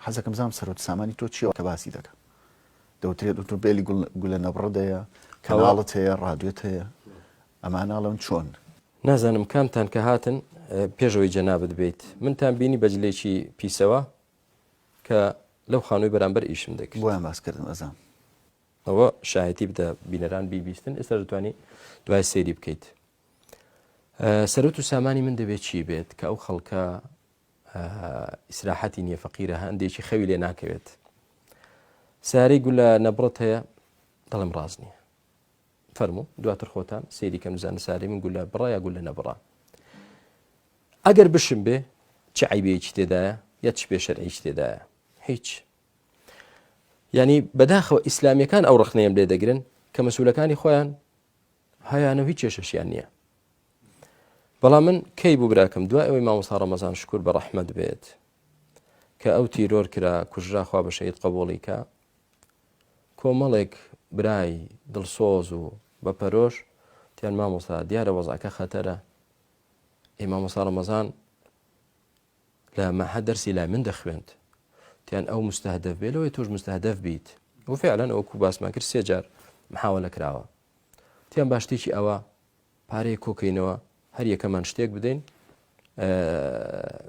حەزەکەم زانم سەرۆت سامانی تۆ چییە کە باسی دەکە دەوترێت ئۆتۆمبێلی گولە نەبڕت هەیە کەناڵت هەیە ڕادیۆت هەیە ئەمانە ئەڵێن چۆن؟ نازانم کامتان کە هاتن پێشەوەی جەنابت بیت منتان بینی بەجلێکی پیسەوە کە لەو خانووی بەرامبەر ئیشم دەکرد بۆیان باس کردم ئەزام. ئەوە شایەتی بدە بینەران بیبیستن ئێستا دەتوانی دوای سەیری بکەیت سەرەت و سامانی من دەبێت چی بێت کە ئەو خەڵکە ئیسراحەتی نییە فەقیرە هەندێکی خەوی لێ ناکەوێت ساری گولە نەبڕت هەیە دەڵم ڕاست نییە فەرموو دواتر خۆتان سەیری کەم بزانن ساری من گولە بڕە یا گولە نەبڕە ئەگەر بشم بێ چ عیبەیەکی تێدایە یا چ پێ شەرعیش تێدایە هیچ ینی بەداخەوە ئیسلامیەکان ئەو ڕخنەیەم لێ دەگرن کە مەسولەکانی خۆیان هەیانە و هیچ کێشەشیان نییە بەڵام من کەی بوو براکەم دوای ئەوەی مامۆستا ڕەمەزان شکر بە ڕەحمەت بێت کە ئەو تیرۆر کرا کوژرا خوا بە شەهید قبوڵی کە کۆمەڵێک برای دڵسۆز و بە پەرۆش تیان مامۆستا دیارە وەزعەکە خەتەرە ئێ مامۆستا ڕەمەزان لە مەحە دەرسی لای من دەخوێند تیان ئەو مستهدف بێ لەوەی تۆش مستهدف بیت و فعلا ئەوکو باسمان کرد سێ جار محاولە کراوە تیان با شتێکی ئەوە پارەیەک کۆکەینەوە هەر یەکەمان شتێک بدەین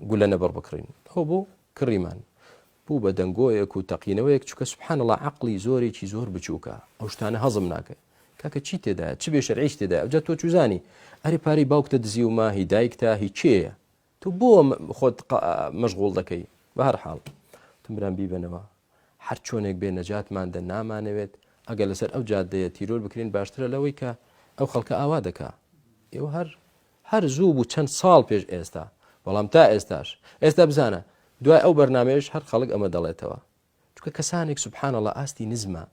گولە نەبڕ بکڕین ئەو بوو کڕیمان بوو بە دەنگۆیەک و تەقینەوەیەک چکە سبحان الله عقلی زۆرێکی زۆر بچووکە ئەو شتانە هەزم ناکە کاکە چی تێدایە چ بێ شەرعیش تێدایە ئەوجا تۆ چوزانی ئەرێ پارەی باوکتە دزی و ماهی دایکتە هی کێیە تۆ بۆ خۆت مەشغوڵ دەکەی بە هەر حاڵ تم برام بیبەنەوە هەر چۆنێک بێ نەجاتمان دە نامانەوێت ئەگەر لەسەر ئەو جادەیە تیرۆر بکرین باشترە لەوەی کە ئەو خەڵکە ئاوا دەکا ئێوە هەر هەر زوو بوو چەند ساڵ پێش ئێستا بەڵام تا ئێستاش ئێستا بزانە دوای ئەو بەرنمەیەش هەر خەڵک ئەمە دەڵێتەوە چونکە کەسانێک سبحان اللە ئاستی نزمە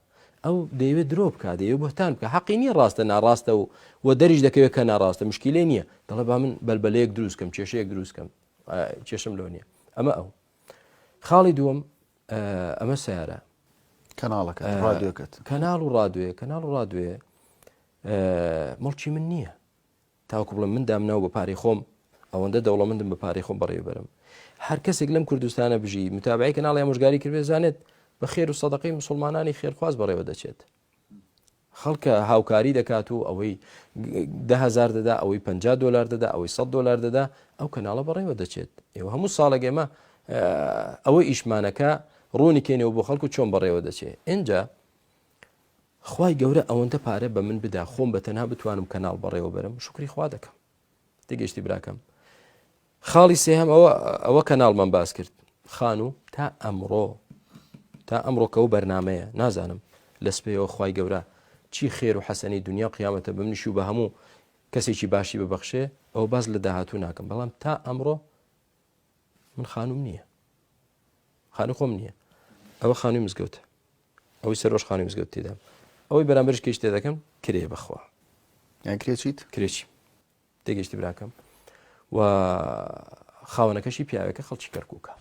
ئەو دەیەوێت درۆ بکات دەیەوێت بهتان بکە حەقی نییە ڕاستە ناڕاستە و و دەریش دەکەوێت کە ناڕاستە مشکیلەی نییە دەڵێ با من بەلبەلەیەک دروست کەم کێشەیەک دروست کەم کێشم لۆ نییە ئەمە ئەو خاڵی دووەم ئەمە سیارە کەناڵەکە ڕادیۆکەت کەناڵ و ڕادوێ کەناڵ و ڕادوێ مڵکی من نییە تاوەکو بڵێم من دامناوە بە پارەی خۆم ئەوەندە دەوڵەمەندم بە پارەی خۆم بەڕێوەبەرم هەر کەسێک لەم کوردستانە بژی متابعی کەناڵی ئامۆژگاری کردێ زانێت بە خێر و سەدەقەی مسلمانانی خێرخواز بەڕێوە دەچێت خەڵکە هاوکاری دەکات و ئەوەی دههزار دەدا ئەوەی 50 دلار دەدا ئەوەی 100 دلار دەدا ئەو کەناڵە بەڕێوە دەچێت ئێوە هەموو ساڵێک ئێمە ئەوە ئیشمانەکە ڕوونی کەینەوە بۆ خەڵکو چۆن بەڕێوە دەچێت اینجا خوای گەورە ئەوەندە پارە بە من بدا خۆم بە تەنها بتوانم کەناڵ بەڕێوە بەرم شکری خوا دەکەم تێگەشتی براکەم خاڵی سێهەم ئەوە ئەوە کەناڵمان باس کرد خانوو تا ئەمڕۆ تا ئەمڕۆ کە ئەو بەرنمەیە نازانم لە سپەیەوە خوای گەورە چی خێر و حەسەنی دنیا و قیامەتە بمنیش و بە هەموو کەسێکی باشی ببەخشێ ئەو باز لە داهاتوو ناکەم بەڵام تا ئەمڕۆ من خانوم نییە خانوو خۆم نییە ئەوە خانووی مزگەوتە ئەوەی سەرۆش خانووی مزگەوت تێدا ئەوەی بەرامبەرش کەیش تێ دەکەم کرێ بەخوا یان کرێچیت کرێچی تێگەشتی براکەم و خاوەنەکەشی پیاوێکە خەڵکی کەرکووکە.